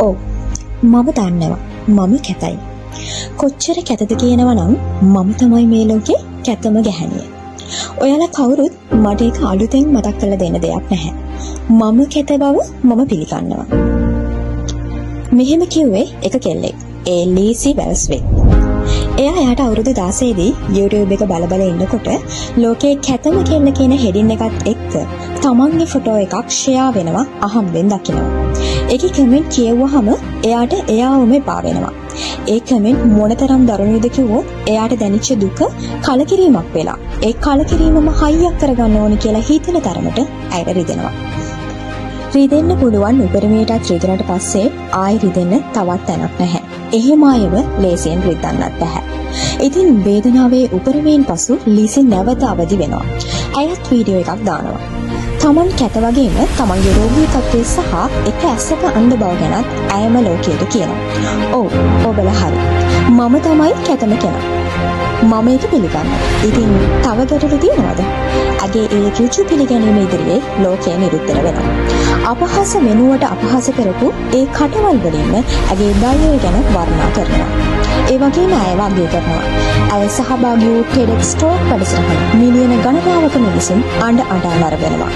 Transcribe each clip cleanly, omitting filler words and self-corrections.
ඔව්, මම දන්නවා මම කැතයි. කොච්චර කැතද කියනවා නම් මම තමයි මේ ලෝකේ කැතම ගැහැණිය. ඔයාලා කවුරුත් මට ඒක අලුතෙන් මතක් කරලා දෙන්න දෙයක් නැහැ. මම කැත බව මම පිළිගන්නවා. මෙහෙම කිව්වේ එක කෙල්ලෙක්. ඒ ලීසි වෙල්ස්වික්. එයා එයාට අවුරුදු 16 දී YouTube එක බල බල ඉන්නකොට ලෝකයේ කැතම කෙල්ල කියන හෙඩින් එකත් එක්ක තමන්ගේ ෆොටෝ එකක් ෂෙයා වෙනවා අහම්බෙන් දකිනවා. ඒකේ කමෙන්ට් කියවුවහම එයාට එයාවම එපා වෙනවා. ඒ කමෙන්ට් මොනතරම් දරුණුද කිව්වොත් එයාට දැනෙච්ච දුක කලකිරීමක් වෙලා ඒ කලකිරීමම හයියක් කරගන්න ඕනි කියලා හිතෙන තරමට ඇයට රිදෙනවා. රිදෙන්න පුළුවන් උපරිමයටත් රිදුනට පස්සේ ආයි රිදෙන්න තවත් තැනක් නැහැ. එහෙම අයව ලේසියෙන් රිද්දන්නත් බැහැ. ඉතින් වේදනාවේ උපරිමයෙන් පසු ලීසි නැවත අවදි වෙනවා. ඇයත් වීඩියෝ එකක් දානවා. තමන් කැත වගේම තමන්ගේ රෝගී තත්ත්වය සහ එක ඇසක අන්ධ බව ගැනත් ඇයම ලෝකයට කියනවා. ඔව්, ඔබලා හරි. මම තමයි කැතම කෙනා. මම ඒක පිළිගන්නවා. ඉතින් තව ගැටලු තියෙනවද? ඇගේ ඒ ඍජු පිළිගැනීම ඉදිරියේ ලෝකය නිරුත්තර වෙනවා. අපහාස වෙනුවට අපහාස කරපු ඒ කටවල් වලින්ම ඇගේ ධෛර්යය ගැන වර්ණනා කරනවා. ඒ වගේම ඇයව අගය කරනවා. ඇය සහභාගී වූ TEDx Talk වැඩසටහන මිලියන ගණනාවක මිනිසුන් අඬ අඬා නරඹනවා.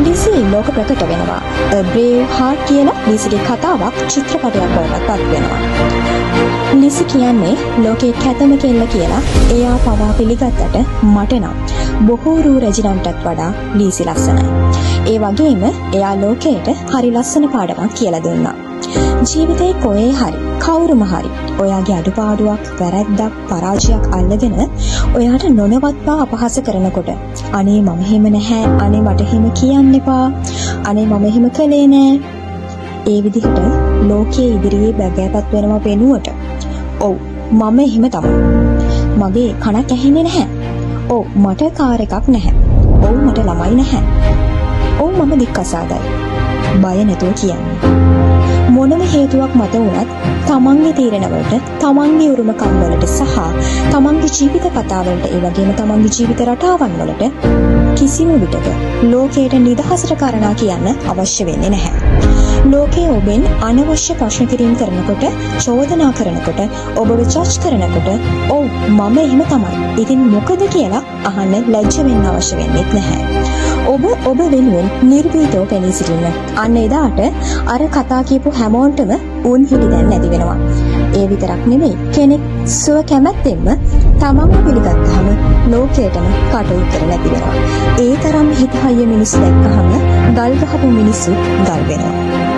ලිසි ලෝක ප්‍රකට වෙනවා. A Brave Heart කියලා ලිසිගේ කතාවක් චිත්‍රපටයක් බවට පත් වෙනවා. ලිසි කියන්නේ ලෝකේ කැතම කෙල්ල කියලා එයා පවා පිළිගත්තට මට නම් බොහෝ රූ රැජිනන්ටත් වඩා ලිසි ලස්සනයි. ඒ වගේම එයා ලෝකයට හරි ලස්සන පාඩමක් කියලා දුන්නා. ජීවිතේ කොහේ හරි කවුරුම හරි ඔයාගේ අඩුපාඩුවක්, වැරැද්දක්, පරාජයක් අල්ලගෙන ඔයාට නොනවත්වා අපහාස කරනකොට, අනේ මම එහෙම නැහැ, අනේ මට එහෙම කියන්න එපා, අනේ මම එහෙම කළේ නෑ, ඒ විදිහට ලෝකයේ ඉදිරියේ බැගෑපත් වෙනවා වෙනුවට, ඔව්, මම එහෙම තමයි, මගේ කනක් ඇහෙන්නේ නැහැ, ඔව්, මට කාර් එකක් නැහැ, ඔව්, මට ළමයි නැහැ, ඔව්, මම දික්කසාදයි, බය නැතුව කියන්න. මොනම හේතුවක් මත වුණත් තමන්ගේ තීරණවලට, තමන්ගේ උරුමකම් වලට සහ තමන්ගේ ජීවිත කතාවලට, ඒ වගේම තමන්ගේ ජීවිත රටාවන් වලට කිසිම විටක ලෝකයට නිදහසට කාරණා කියන්න අවශ්‍ය වෙන්නේ නැහැ. ලෝකයේ ඔබෙන් අනවශ්‍ය ප්‍රශ්න කිරීම කරනකොට, චෝදනා කරනකොට, ඔබව ජජ් කරනකොට, ඔව්, මම එහෙම තමයි, ඉතින් මොකද කියලා අහන්න ලැජ්ජ වෙන්න අවශ්‍ය වෙන්නේ නැහැ. ඔබ ඔබ වෙනුවෙන් නිර්භීතව පෙනී සිටින්න. අන්න එදාට අර කතා කියපු හැමෝන්ටම උන් හිටි දැන් නැති වෙනවා. ඒ විතරක් නෙමෙයි, කෙනෙක් සුව කැමැත්තෙන්ම තමන්ව පිළිගත්තාම ලෝකයටම කට උතර නැති වෙනවා. ඒ තරම් හිත හයිය මිනිස්සු දැක්කහම ගල් ගහපු මිනිස්සු ගල් වෙනවා.